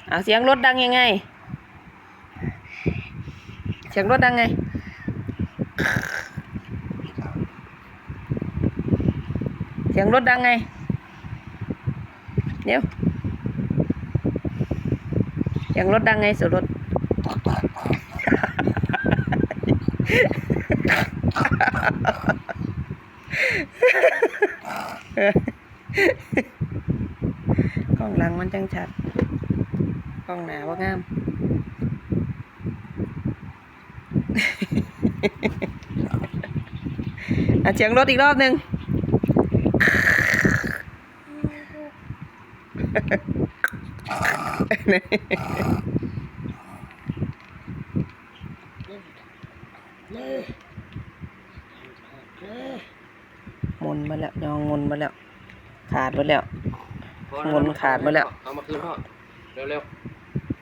ເອົາ ສຽງລົດດັງຍັງໄງ? ສຽງລົດດັງໄງ? ສຽງລົດດັງໄງ? ເດວ ສຽງລົດດັງໄງ? ໂສລົດ ກ້ອງຫຼັງມັນຈັ່ງຊັດ ກ້ອງໜ້າບໍ່ງາມ. ອ່ະ ສຽງລົດອີກລອບໜຶ່ງ. ໝຸນໝົດແລ້ວ ຍອງໝຸນໝົດແລ້ວ ຂາດໝົດແລ້ວ ໝຸນຂາດໝົດແລ້ວ. ເອົາມາຄືນພໍ່ ເລັວໆ.